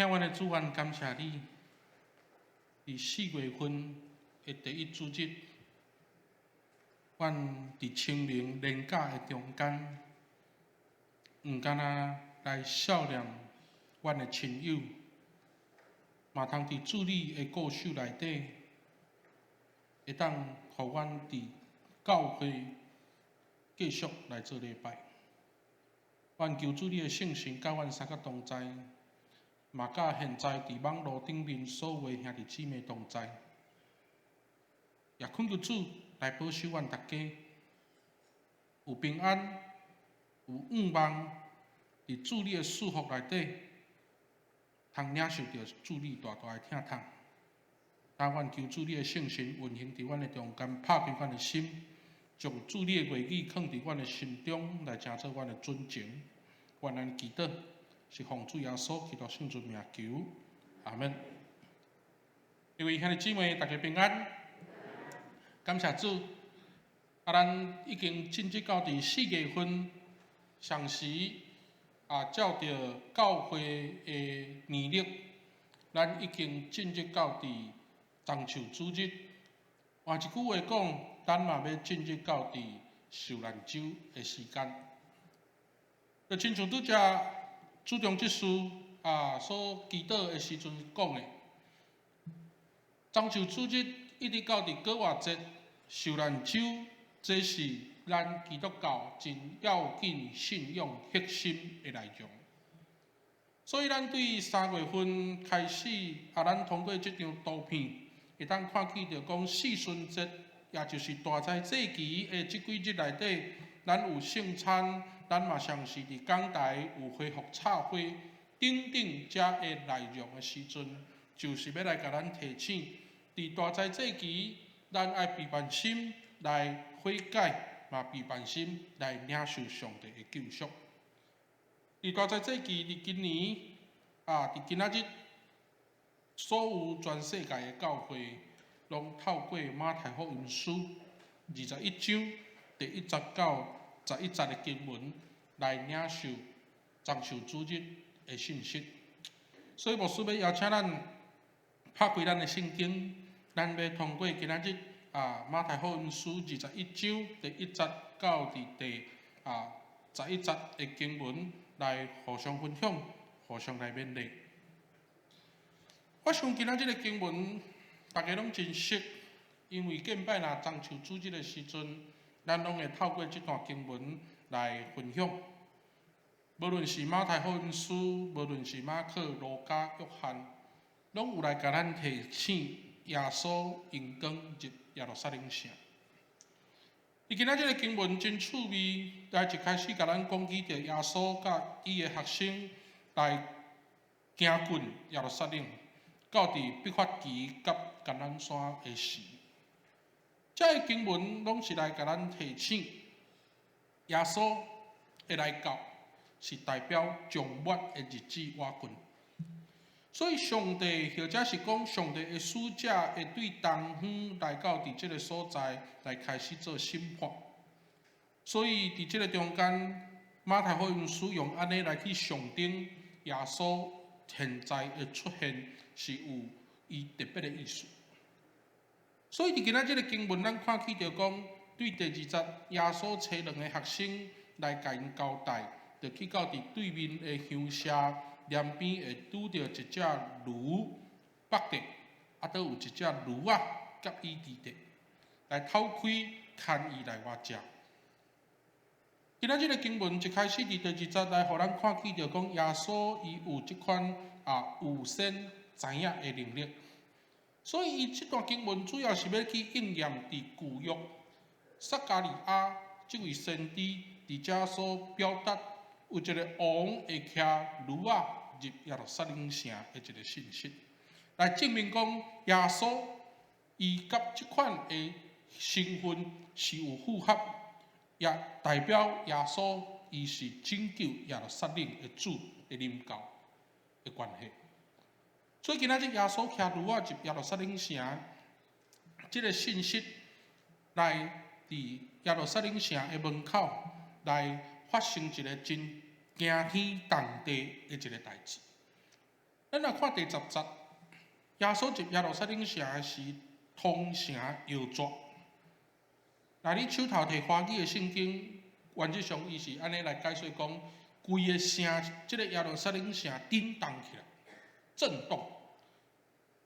疼阮的主，阮感謝你，佇4月份的第一主日，阮佇清明連假的中間，毋敢若來數念阮的親友，嘛通佇主你的顧守內底，會當予阮佇教會繼續來做禮拜。阮求主你的聖神佮阮三個同在，嘛佮現在佇網路頂面所有的兄弟姊妹同在，也懇求主來保守阮逐家有平安、有向望，佇主你的祝福內底，通領受著主你大大的疼痛。但願求主你的聖神運行佇阮的中間，拍開阮的心，將主你的話語囥佇阮的心中，來成做阮的準繩。願咱祈禱是奉主耶穌基督聖尊名求，阿門。各位兄弟姊妹，大家平安，感謝主。啊，咱已經進入到佇4月份，上時啊，照著教會的年曆，咱已經進入到佇棕樹主日。換一句話講，咱嘛欲進入到佇受難週的時間。就親像拄才主中執事啊所祈禱的時陣講的，棕樹主日一直到佇逾越節受難週，這是咱基督教真要緊信仰核心的內容。所以，咱對3月份開始啊，咱通過這張圖片，會當看見著講四旬節，也就是大齋節期的這幾日內底，咱有聖餐，咱嘛嘗試佇講台有恢復插花等等遮的內容的時陣，就是欲來共咱提醒，佇大齋節期，咱愛備辦心來悔改，嘛備辦心來領受上帝的救贖。佇大齋節期，佇今年啊，佇今仔日，所有全世界的教會，攏透過馬太福音書21章第1節到11節的經文來領受棕樹主日的信息。所以牧師欲邀請咱拍開咱的聖經，咱欲通過今仔日啊馬太福音書二十一章第一節到佇第十一節的經文來互相分享，互相來勉勵。我想今仔日的經文大家攏真熟，因為近擺若棕樹主日的時陣，咱攏會透過這段經文來分享。無論是馬太福音書，無論是馬可、路加、約翰，攏有來共咱提醒耶穌榮光入耶路撒冷城。伊今仔這个經文真趣味，來一開始共咱講起著耶穌佮伊的學生來行近耶路撒冷，到佇伯法其佮橄欖山的時，這个經文攏是來共咱提醒，耶穌的來到是代表終末的日子倚近。所以上帝或者是講上帝的使者會對東方來到佇這个所在來開始做審判。所以佇這个中間，馬太福音書用按呢來去象徵耶穌現在的出現是有伊特別的意思。所以佇今仔這个經文，咱看起著講，對第二節，耶穌差兩个學生來共𪜶交代，就去到佇對面的鄉社，兩邊會拄著一隻驢縛著，啊，閣有一隻驢仔佮伊佇咧，來透開牽伊來活食。今仔這个經文一開始佇第二節來，予咱看見著講耶穌伊有這款啊預先知影的能力，所以伊這段經文主要是欲去應驗佇舊約撒迦利亞這位先知佇遮所表達有一个王會騎驢仔入耶路撒冷城的一个信息，來證明講耶穌伊佮這款的身份是有符合，也代表耶穌伊是拯救耶路撒冷的主的臨到的關係。所以今仔日耶穌騎驢仔入耶路撒冷城，這个信息來佇耶路撒冷城的門口來發生一个真驚天動地的一个代誌。咱來看第十節，耶穌入耶路撒冷城的時，通城搖逝。若你手頭提華語的聖經，原則上伊是按呢來解說講，規個城，這個耶路撒冷城震動起來，震動。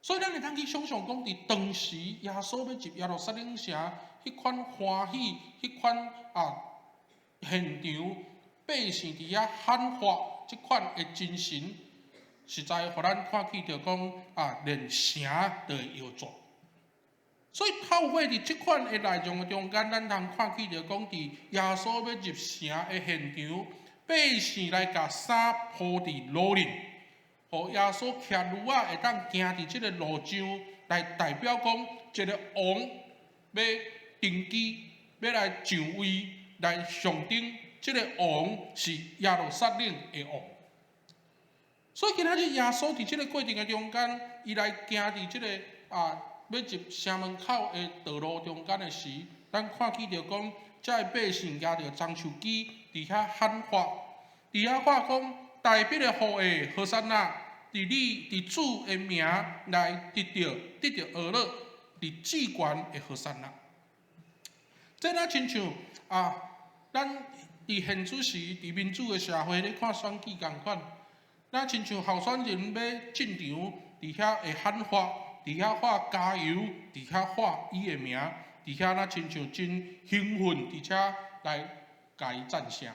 所以咱會當去想像講，佇當時耶穌欲入耶路撒冷城，彼款歡喜，彼款啊現場百姓佇遐喊話，這款的精神，實在予咱看見著講啊，連城都會搖逝。所以透過佇這款的內容的中間，咱通看見著講，佇耶穌欲入城的現場，百姓來共衫鋪佇路頂，予耶穌騎驢仔會當行佇這个路上，來代表講一个王欲登基，欲來上位，來象徵這个王是耶路撒冷的王。所以今仔日耶穌佇這个過程的中間，伊來行佇這个啊，欲入城門口的道路中間的時，咱看見著講，這个百姓舉著樟樹枝佇遐喊話，佇遐喊講：大衛的後裔和散那，佇你佇主的名來得著呵咾，佇至懸的和散那。這若親像啊，咱佇現此時佇民主的社會咧看選舉仝款，若親像候選人欲進場，佇遐會喊話，佇遐喊加油，佇遐喊伊的名，佇遐若親像真興奮，佇遮來共伊讚聲。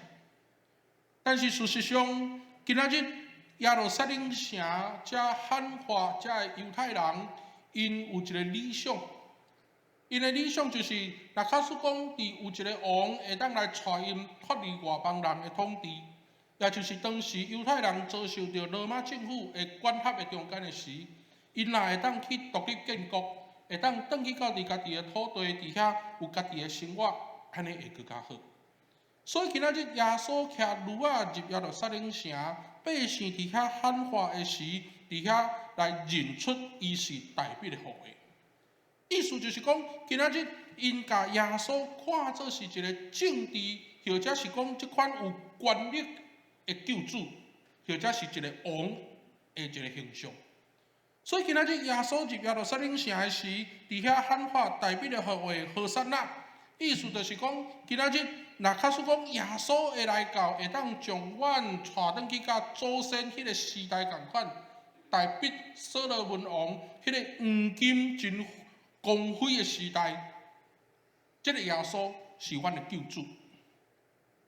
但是事實上，今仔日耶路撒冷城遮喊話，遮个猶太人，𪜶有一个理想，𪜶的理想就是，若假使講佇有一个王會當來帶𪜶脫離外邦人的統治，也就是當時猶太人遭受著羅馬政府的管轄的中間的時，𪜶若會當去獨立建國，會當轉去到佇家己的土地佇遐有家己的生活，按呢會閣較好。所以今仔日耶穌騎驢仔入耶路撒冷城，百姓佇遐喊話的時，佇遐來認出伊是大衛的後裔。意思就是講，今仔日𪜶共耶穌看做是一个政治，或者是講這款有權力的救主，或者是一个王的一个形象。所以今仔日耶穌入耶路撒冷城的時，佇遐喊話大衛的後裔和散那，意思就是講，今仔日若假使講耶穌會來到，會當將阮帶轉去佮祖先彼个時代仝款，大衛所羅門王彼个黃金真光輝的時代，這个耶穌是阮的救主。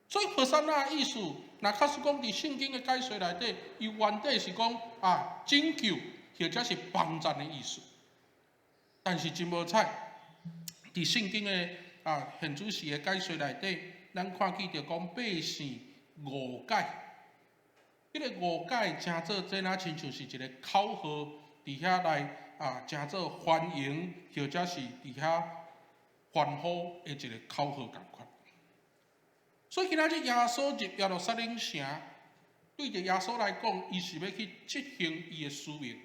所以和散那的意思，若假使講佇聖經的解說內底，伊原底是講啊拯救或者是幫贊的意思。但是真無彩，佇聖經的啊現主時的解說內底，咱看見著講百姓誤解，彼个誤解成做這若親像是一个口號，佇遐來啊成做歡迎或者是佇遐歡呼的一个口號仝款。所以今仔日耶穌入耶路撒冷城，對著耶穌來講，伊是欲去執行伊的使命。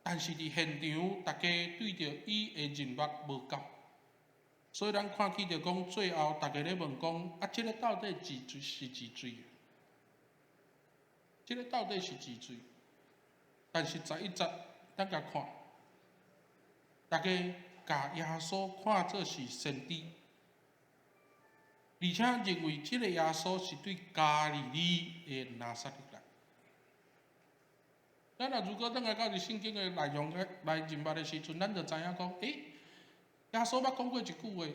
但是佇現場，大家對著伊的認捌無夠，所以咱看見著講，最後大家咧問講：啊，這个到底幾歲是幾歲？這个到底是幾歲？但是11節，咱共看，大家共耶穌看做是先知，而且認為這个耶穌是對加利利的拿撒勒來。咱若如果轉來到佇聖經的內容來認捌的時陣，咱就知影講，欸，耶穌捌講過一句話，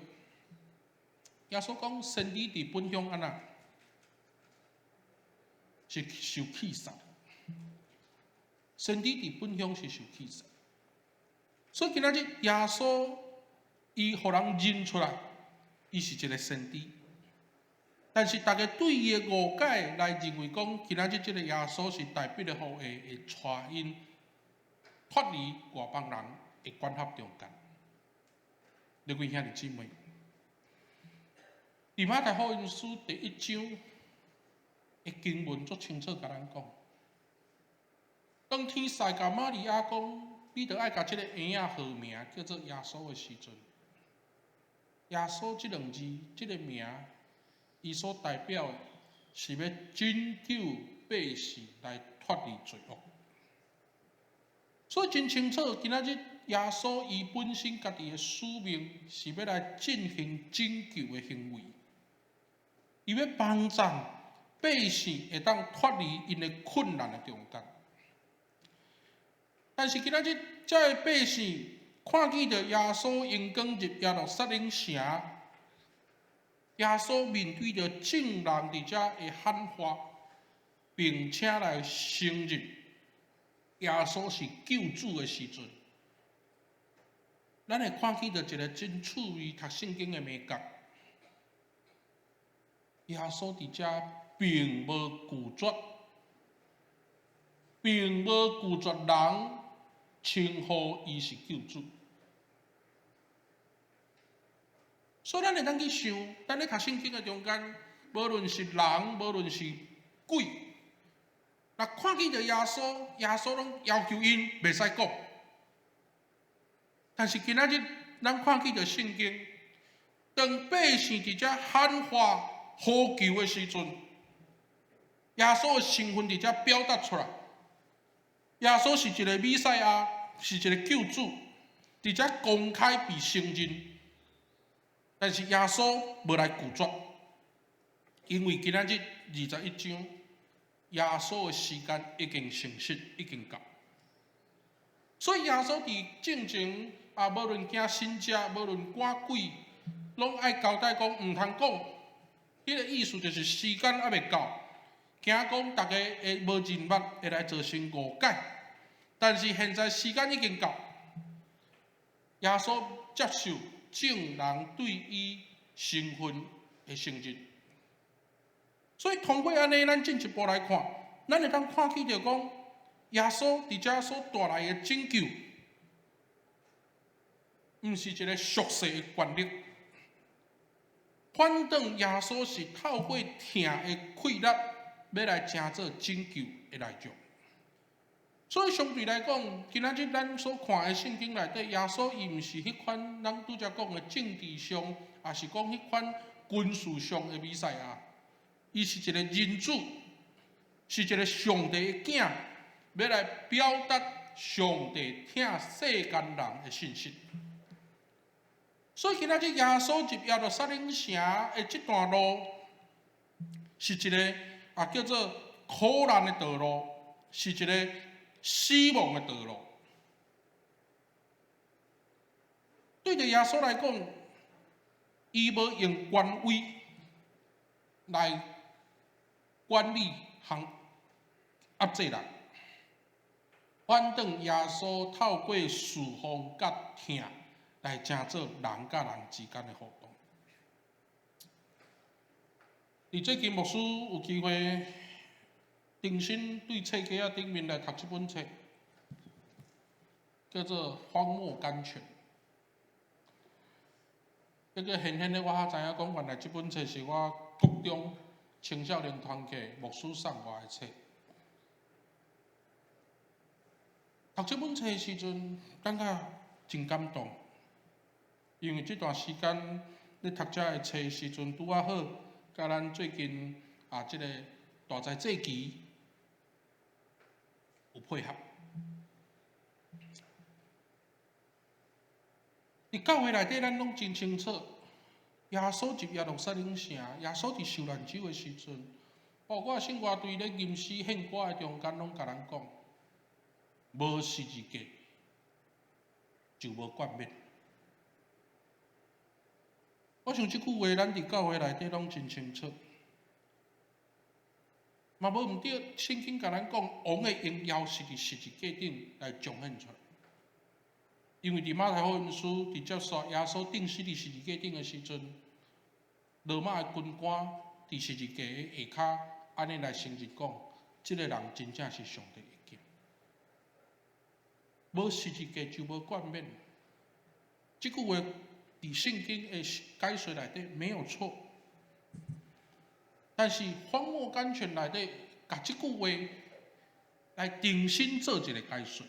耶穌講先知佇本鄉按怎是受棄殺，先知佇本鄉是受棄殺，所以今仔日耶穌伊予人認出來，伊是一个先知。但是大家對伊的誤解來認為講，今仔日這个耶穌是大衛的後裔，會帶𪜶脫離外邦人的管轄中間。各位兄弟姊妹，佇馬太福音書第一章的經文足清楚共咱講，當天使共瑪利亞講，你著愛共這个嬰仔號名叫做耶穌的時陣，耶穌這兩字，這个名，伊所代表的是欲拯救百姓來脫離罪惡。所以真清楚，今仔日耶穌伊本身家己的使命是欲來進行拯救的行為，伊欲幫助百姓會當脫離𪜶的困難的中間。但是今仔日這个百姓看見著耶穌榮光入耶路撒冷城，耶穌面對著眾人佇遮的喊話，並且來承認耶穌是救主的時陣，咱會看見著一个真趣味讀聖經的眉角。耶穌佇遮並無拒絕，並無拒絕人稱呼伊是救主。所以咱會當去想，咱咧讀聖經的中間，無論是人，無論是鬼，若看見著耶穌，耶穌攏要求𪜶袂使講。但是今仔日，咱看見著聖經，當百姓佇遮喊話呼求的時陣，耶穌的身份佇遮表達出來。耶穌是一个彌賽亞，是一个救主，佇遮公開被承認。但是耶穌無來拒絕，因為今仔日21章，耶穌的時間已經成熟，已經到。所以耶穌佇進前啊，無論行神跡，無論趕鬼，攏愛交代講毋通講。彼個意思就是時間猶未到，驚講逐家會無認捌，會來造成誤解。但是現在時間已經到，耶穌接受眾人對伊身份的承認。所以通過按呢，咱進一步來看，咱會當看見著講，耶穌佇遮所帶來的拯救，毋是一个俗世的權力。反轉耶穌是透過疼的氣力，欲來成做拯救的內容。所以相對來講，今仔日咱所看的聖經內底，耶穌伊毋是彼款咱拄才講的政治上，抑是講彼款軍事上的彌賽亞，伊是一个人子，是一个上帝的囝，欲來表達上帝疼世間人的信息。所以今仔日耶穌入耶路撒冷城的這段路，是一个啊叫做苦難的道路，是一个死亡的道路。對著耶穌來講，伊無用權威來管理和壓制人，反轉耶穌透過侍奉佮疼來成做人佮人之間的互動。佇最近牧師有機會重新對冊架仔頂面來讀這本冊，叫做《荒漠甘泉》。這个顯顯的我才知影講，原來這本冊是我國中青少年團契牧師送我的冊。讀這本冊的時陣，感覺真感動，因為這段時間咧讀這个冊的時陣，拄仔好，佮咱最近啊這个大齋節期有配合。佇教會內底，咱攏真清楚，耶穌入耶路撒冷城，耶穌佇受難周的時陣，包括聖歌隊咧吟詩獻歌的中間，攏共咱講，無十字架就無冠冕。我想這句話，咱佇教會內底攏真清楚。嘛無毋對，聖經共咱講，王的榮耀是佇十字架頂來彰顯出來。因為佇馬太福音書佇接受耶穌釘死佇十字架頂的時陣，羅馬的軍官佇十字架的下跤按呢來承認講，這个人真正是上帝的囝。無十字架就無冠冕。這句話佇聖經的解說內底沒有錯，但是荒漠甘泉內底，共這句話來重新做一个解說。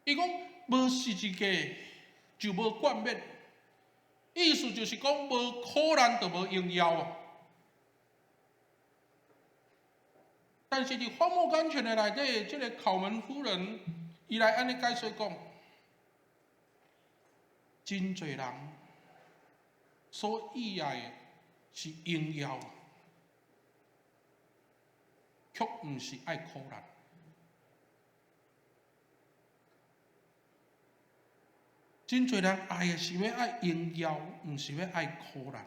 伊講無十字架就無冠冕，意思就是講無苦難就無榮耀啊。但是佇荒漠甘泉的內底，這个考門夫人，伊來按呢解說講，真濟人所意愛的是榮耀，卻毋是愛苦難。真濟人愛的是欲愛榮耀，毋是欲愛苦難。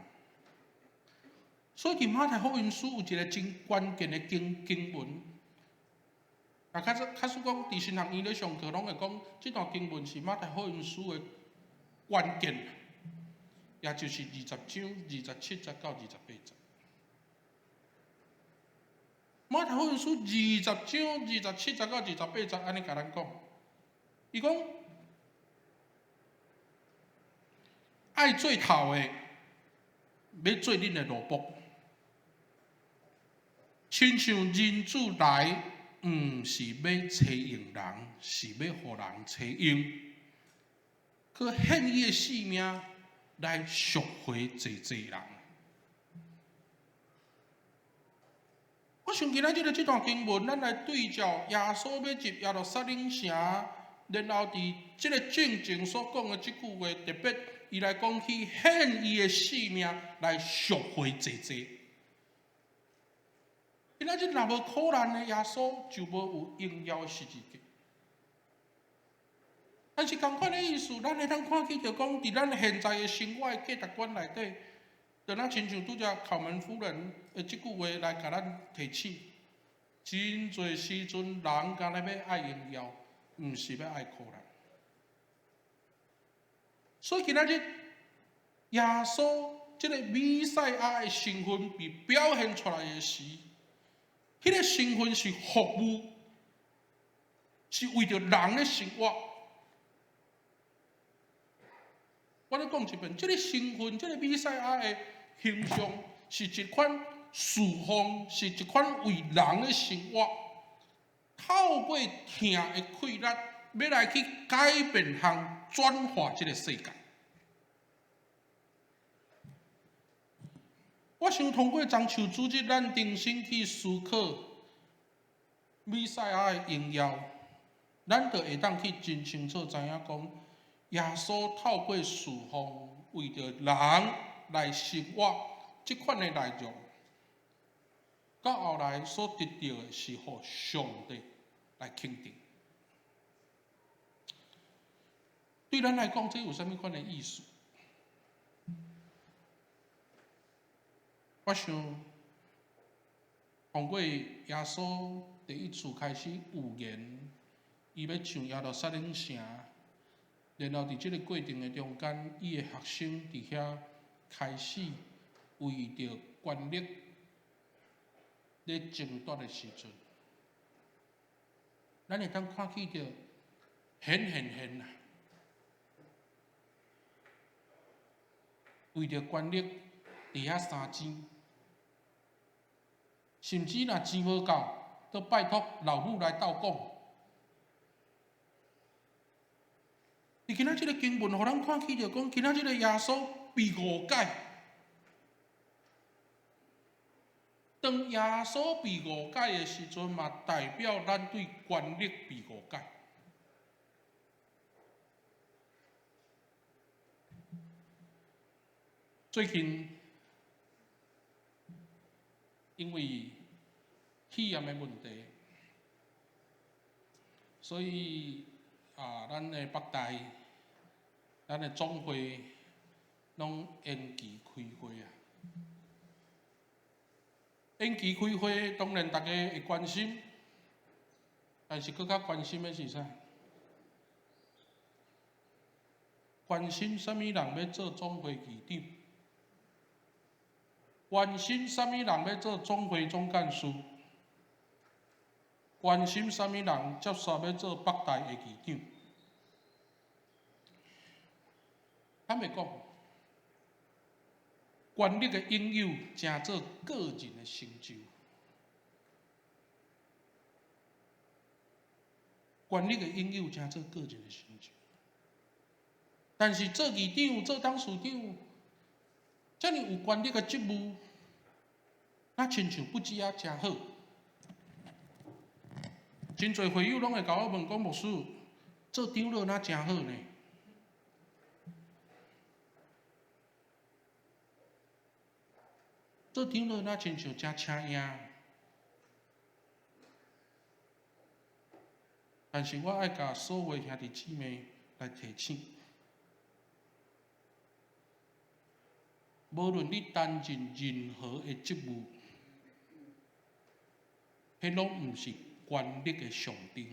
所以佇馬太福音書有一个真關鍵的經經文，啊，假使假使講佇神學院咧上課，攏會講這段經文是馬太福音書的關鍵，也就是20章27節到28節。馬太福音書20章27節到28節，按呢共咱講，伊講愛做頭的，欲做恁的奴僕。親像人子來，毋是欲揣用人，是欲予人揣用，去獻伊的性命來贖回濟濟人。我想今仔日這段經文，咱來對照耶穌欲入耶路撒冷城，然後佇這個進前所講的這句話，特別伊來講去獻伊的性命來贖回濟濟。今仔日若無苦難的耶穌，就無有榮耀的十字架。但是仝款的意思，咱會當看見著講，佇咱現在的生活的價值觀內底，就若親像拄才考門夫人的這句話來共咱提醒：真濟時陣，人干焦欲愛榮耀，毋是欲愛苦難。所以今仔日耶穌這個彌賽亞的身份被表現出來的時，彼个身份是服務，是為著人的生活。我咧講一遍，這个身份，這个彌賽亞的形象，是一款侍奉，是一款為人的生活，透過疼的氣力，欲來去改變和轉化這个世界。我想通過棕樹主日，咱重新去思考彌賽亞的榮耀，咱就會當去真清楚知影講，耶穌透過侍奉，為著人來生活，這款的內容，到後來所得著的是予上帝來肯定。對咱來講，這有啥物款的意思？我想，通過耶穌第一次開始預言，伊欲上耶路撒冷城，然後佇這个過程的中間，伊的學生佇遐開始為著權力咧爭奪的時陣，咱會當看見著顯現現啊，為著權力佇遐相爭。甚至若錢無夠，閣拜託老母來鬥講。佇今仔這个經文，予咱看見著講，今仔這个耶穌被誤解。當耶穌被誤解的時陣，嘛代表咱對權力被誤解。最近，因為肺炎的問題，所以啊，咱的北大、咱的總會攏延期開會啊。延期開會，當然大家會關心，但是閣較關心的是啥？關心啥物人欲做總會議長？關心啥物人欲做總會總幹事？關心啥物人接續欲做北大的議長？坦白講，權力的擁有成做個人的成就，權力的擁有成做個人的成就。但是做議長、做董事長，遮爾有權力的職務，若親像不止仔誠好。真濟會友攏會共我問講，牧師，做長老若誠好呢？做長老若親像誠請贏。但是我愛共所有兄弟姊妹來提醒，無論你擔任任何的職務，彼攏毋是權力的象徵。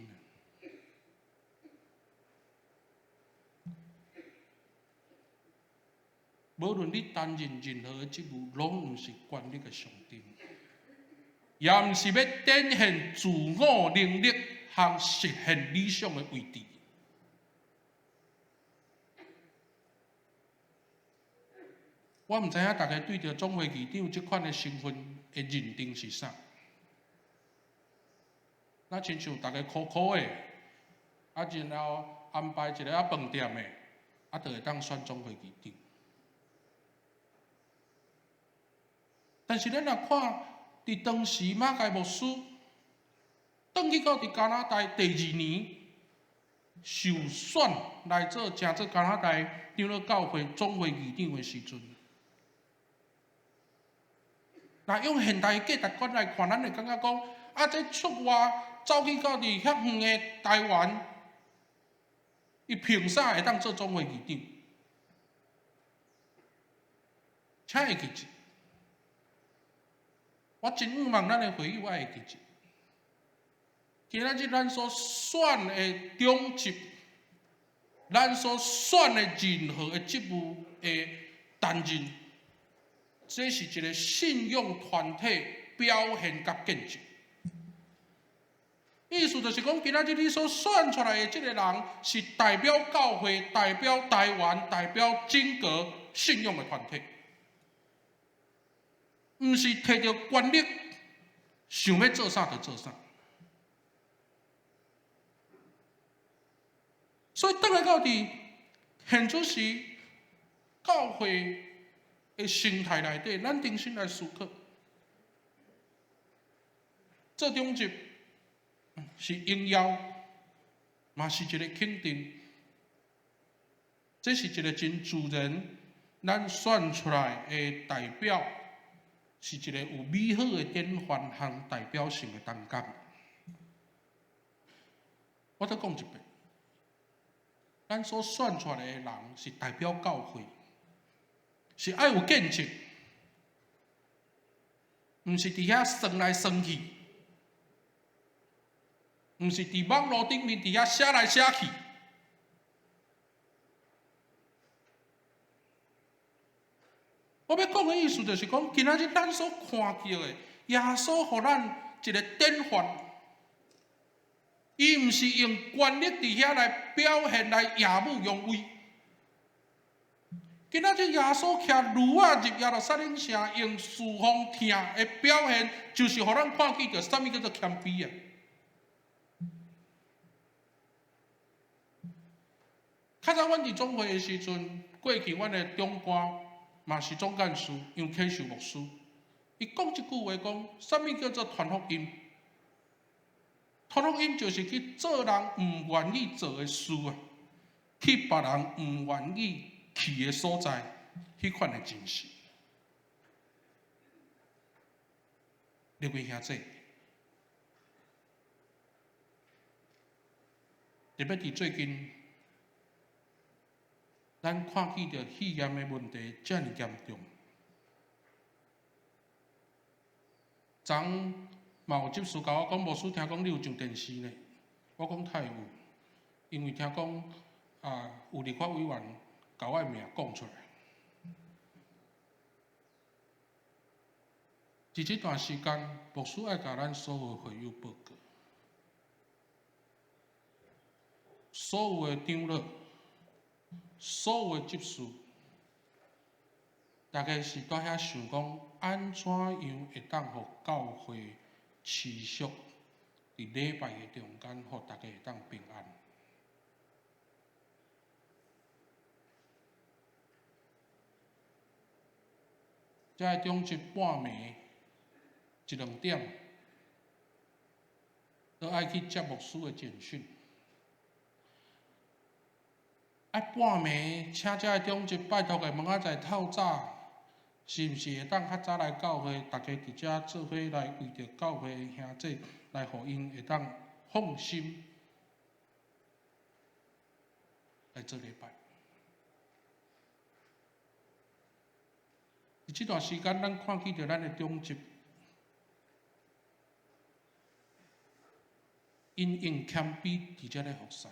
無論你擔任任何的職務，攏毋是權力的象徵，也毋是欲展現自我能力和實現理想的位置。我毋知影大家對著總會議長這款的身份的認定是啥？若親像逐家苦苦的，啊，然後安排一个仔飯店的，啊，就會當選總會議長。但是咱若看，佇當時馬偕牧師轉去到佇加拿大第二年受選來做成做加拿大長老教會總會議長的時陣，若用現代價值觀來看，咱會感覺講，啊，這出外走去到佇遐遠的台灣，伊憑啥會當做總會議長？請會記住，我真向望咱的會友愛會記住。今仔日咱所選的長執，咱所選的任何的職務的擔任，這是一个信仰團體表現佮見證。意思就是講，今仔日你所選出來的這个人，是代表教會、代表台灣、代表整個信仰的團體，毋是摕著權力想欲做啥就做啥。所以，轉來到佇現此時教會的生態內底，咱重新來思考，做長執是榮耀，嘛是一个肯定。這是一个真自然，咱選出來的代表是一个有美好的典範和代表性的擔當。我再講一遍，咱所選出來的人是代表教會，是愛有見證，毋是佇遐算來算去，毋是佇網路頂面佇遐寫來寫去。我欲講的意思就是講，今仔日咱所看著的耶穌，予咱一个典範。伊毋是用權力佇遐來表現來耀武揚威。今仔日耶穌騎驢仔入耶路撒冷城，用事奉疼的表現，就是予咱看見著啥物叫做謙卑啊！較早阮佇總會的時陣，過去阮的長官嘛是總幹事楊啟秀牧師，伊講一句話講，啥物叫做傳福音？傳福音就是去做人毋願意做的事啊，去別人毋願意去的所在，彼款的精神。列位兄弟，特別佇最近，咱看見著肺炎的問題遮爾嚴重。昨嘛有執事共我講，牧師聽講你有上電視呢？我講太有，因為聽講啊，有立法委員共我的名講出來。佇這段時間，牧師愛共咱所有會友報告，所有的長老，所有的執事，大家是蹛遐想講，按怎樣會當予教會持續佇禮拜的中間，予大家會當平安。遮的長執半暝一兩點，都愛去接牧師的簡訊。啊，半暝請遮的長執拜託的明仔載透早，是毋是會當較早來教會？大家佇遮做伙來為著教會的兄弟來，予𪜶會當放心來做禮拜。佇這段時間，咱看見著咱的長執，𪜶用謙卑佇遮咧服侍。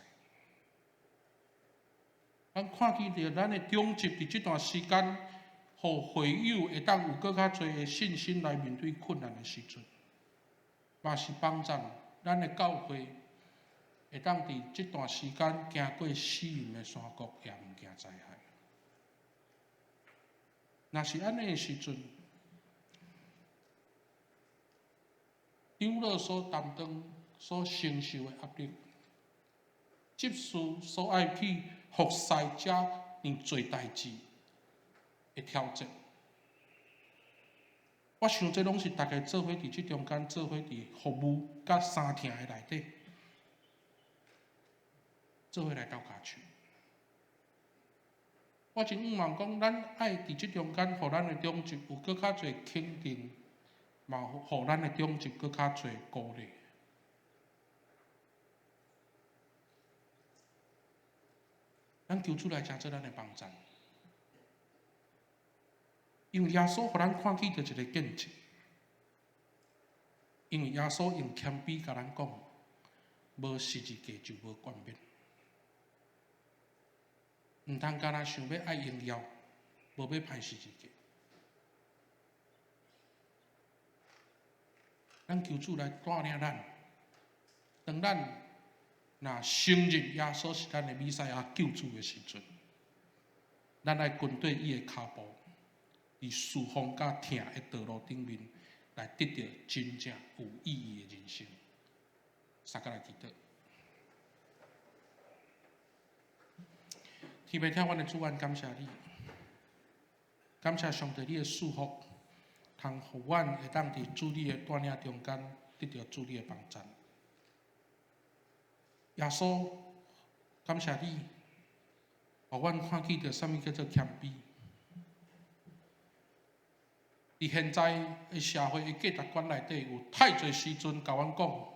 咱看見著咱的長執佇這段時間，予會友會當有閣較濟的信心來面對困難的時陣，嘛是幫助咱的教會會當佇這段時間行過死蔭的山谷，也毋驚災害。若是按呢的時陣，長老所擔當、所承受的壓力，執事所愛去服侍遮爾濟代誌的挑戰，我想這攏是大家做伙佇這中間做伙佇服務佮相疼的內底，做伙來鬥跤手。我真向望講，咱愛佇這中間，予咱的長執有閣較濟肯定，嘛予咱的長執閣較濟鼓勵。咱求主來成做咱的幫贊，因為耶穌予咱看見著一個見證，因為耶穌用謙卑共咱講，無十字架就無冠冕。毋通干焦想欲愛榮耀，無欲攀十字架。咱求主來帶領咱，當咱若承認耶穌是咱的彌賽亞救主的時陣，咱愛跟綴伊的跤步，佇事奉佮疼的道路頂面，來得著真正有意義的人生。三個來祈禱。天父疼阮的主，阮感謝你，感謝上帝你的祝福，通予阮會當佇主你的帶領中間，得著主你的幫贊。耶穌，感謝你，予阮看見著啥物叫做謙卑。佇現在的社會的價值觀內底，有太濟時陣共阮講，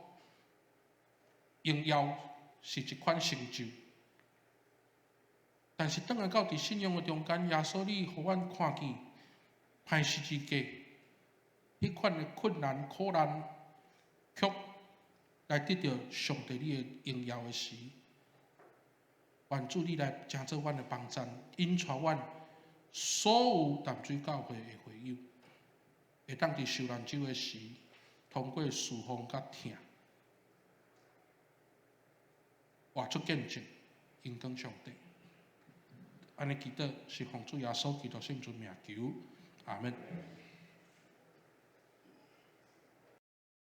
榮耀是一款成就。但是，轉來到佇信仰的中間，耶穌你予阮看見，攀十字架，彼款的困難、苦難，卻來得著上帝你的榮耀的時，願主你來成做阮的幫贊，引帶阮所有淡水教會的會友，會當佇受難周的時，通過事奉佮疼，活出見證，榮光上帝。按呢祈禱是奉主耶穌基督聖尊名求，阿們。